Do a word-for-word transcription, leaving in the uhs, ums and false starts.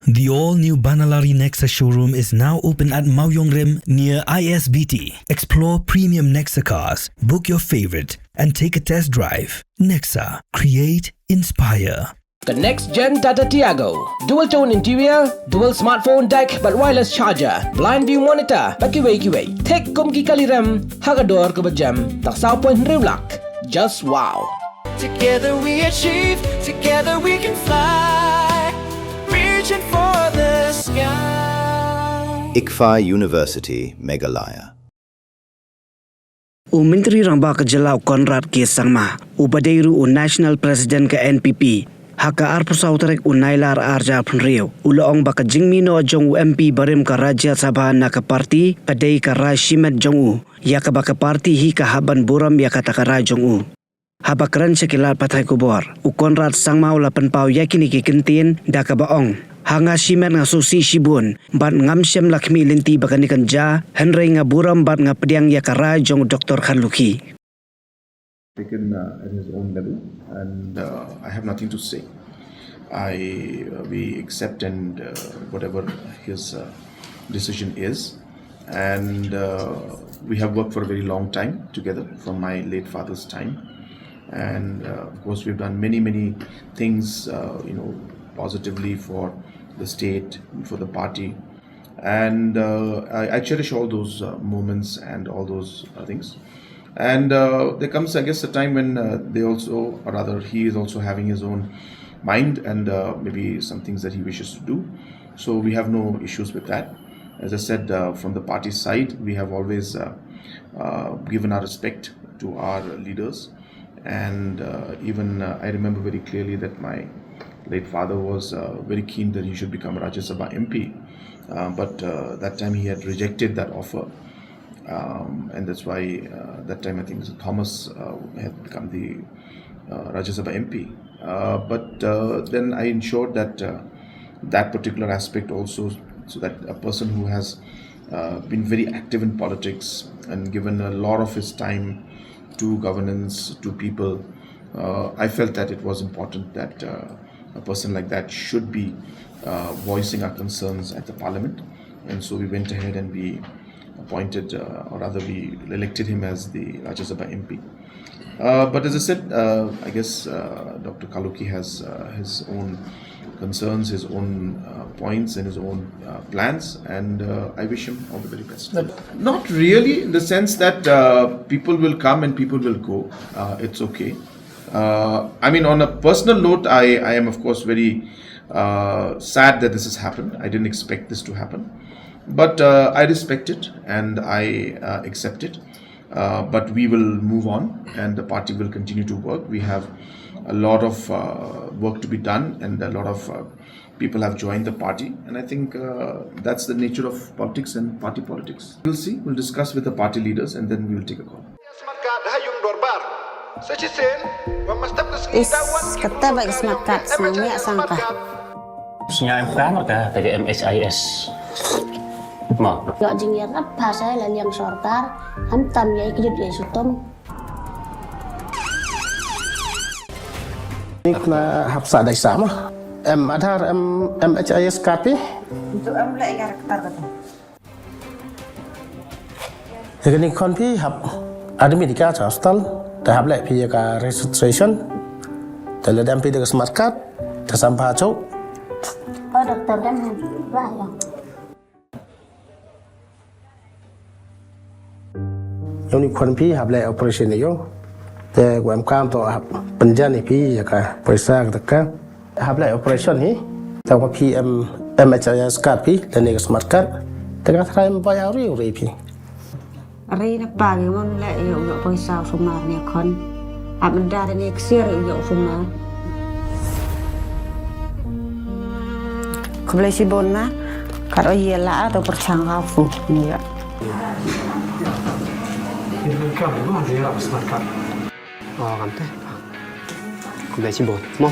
The all-new Banalari Nexa showroom is now open at Mawiongrim near I S B T. Explore premium Nexa cars, book your favorite, and take a test drive. Nexa, create, inspire. The next gen Tata Tiago. Dual tone interior, dual smartphone deck, bad wireless charger, blind view monitor, bad kiwei kiwei. Thik kum ki kali rem, ha ka dor kaba jem, tang saw point hynriew lak. Just wow. Together we achieve, together we can fly. Reaching for the sky. ICFAI University, Meghalaya. U Myntri Rangbah ka Jylla u Conrad K Sangma, uba dei ruh u National President ka N P P, ha ka arphew saw tarik u Nailar arhajar arphew hynriew, u la ong ba ka jingmih noh jong u M P barim ka Rajya Sabha na ka party ka dei ka rai shimet jong u, ïa kaba ka party hi ka hap ban burom ïa kata ka rai jong u. Haba kren sha ki lad pathai khubor, u Conrad Sangma u la pynpaw ïa kine ki kyntien da kaba ong: Ha nga shimet nga sngewsih shibun, bad ngam shym la khmih lynti ba kane kan jia, hynrei nga burom bad nga pdiang ïa ka rai jong u Doctor Kharlukhi. Taken, uh, at his own level, and, uh, I have nothing to say. I, uh, we accept and, uh, whatever his, uh, decision is, and, uh, we have worked for a very long time together from my late father's time, and, uh, of course, we've done many, many things, uh, you know, positively for the state, for the party, and, uh, I, I cherish all those, uh, moments and all those, uh, things. And, uh, there comes, I guess, a time when, uh, they also, or rather, he is also having his own mind and, uh, maybe some things that he wishes to do. So we have no issues with that. As I said, uh, from the party side, we have always, uh, uh, given our respect to our leaders. And, uh, even, uh, I remember very clearly that my late father was, uh, very keen that he should become a Rajya Sabha M P. Uh, but, uh, that time he had rejected that offer. Um, and that's why, uh, that time I think Thomas, uh, had become the, uh, Rajya Sabha M P. Uh, but, uh, then I ensured that, uh, that particular aspect also, so that a person who has, uh, been very active in politics and given a lot of his time to governance, to people, uh, I felt that it was important that, uh, a person like that should be, uh, voicing our concerns at the parliament. And so we went ahead and we appointed, uh, or rather, we elected him as the Rajya Sabha M P. Uh, but as I said, uh, I guess, uh, Doctor Kharlukhi has, uh, his own concerns, his own, uh, points, and his own, uh, plans, and, uh, I wish him all the very best. Not really, in the sense that, uh, people will come and people will go. Uh, it's okay. Uh, I mean, on a personal note, I, I am, of course, very, uh, sad that this has happened. I didn't expect this to happen. But, uh, I respect it and I, uh, accept it. Uh, but we will move on and the party will continue to work. We have a lot of, uh, work to be done, and a lot of, uh, people have joined the party. And I think, uh, that's the nature of politics and party politics. We'll see. We'll discuss with the party leaders and then we'll take a call. Is kata ba ka Smart Card snang ïa sang ka. Sñiaw em ka marka ka M H I S. Mo. Ïoh jingïarap ha sa la liang sorkar, ham tam ïa i kjut ïa i sutum. Nik na hap sa dai sa mo. Em Aadhaar, em M H I S card phi. Itu em leh ïa rektar kata. Ïa kane khon phi hap admit ïa ka cha hospital, te hap leh phi ïa ka registration, te lada em phi da ka Smart Card, te sam pha chok. Oh, doctor, dem ba ïa. Ïa une khon phi hap leh operation ïa u. Te u em kam to hap pynjan ïa phi ïa ka poisa ka. Hap leh operation hi. Te ka phi em M H I S card phi lane ka Smart Card. Te ka tharai em bai auri uri phi. Ri na pa ngi mon leh ïa u ïoh poisa u sumar ne khon. Hap mendar ne ksiar ïa u ïoh sumar. Khublei shibun ma. Kat o ïa la a to pyrchang ka fu ne ïa. Ini kan ma dia Smart Card. Oh, kan te. Khublei shibun. Mo.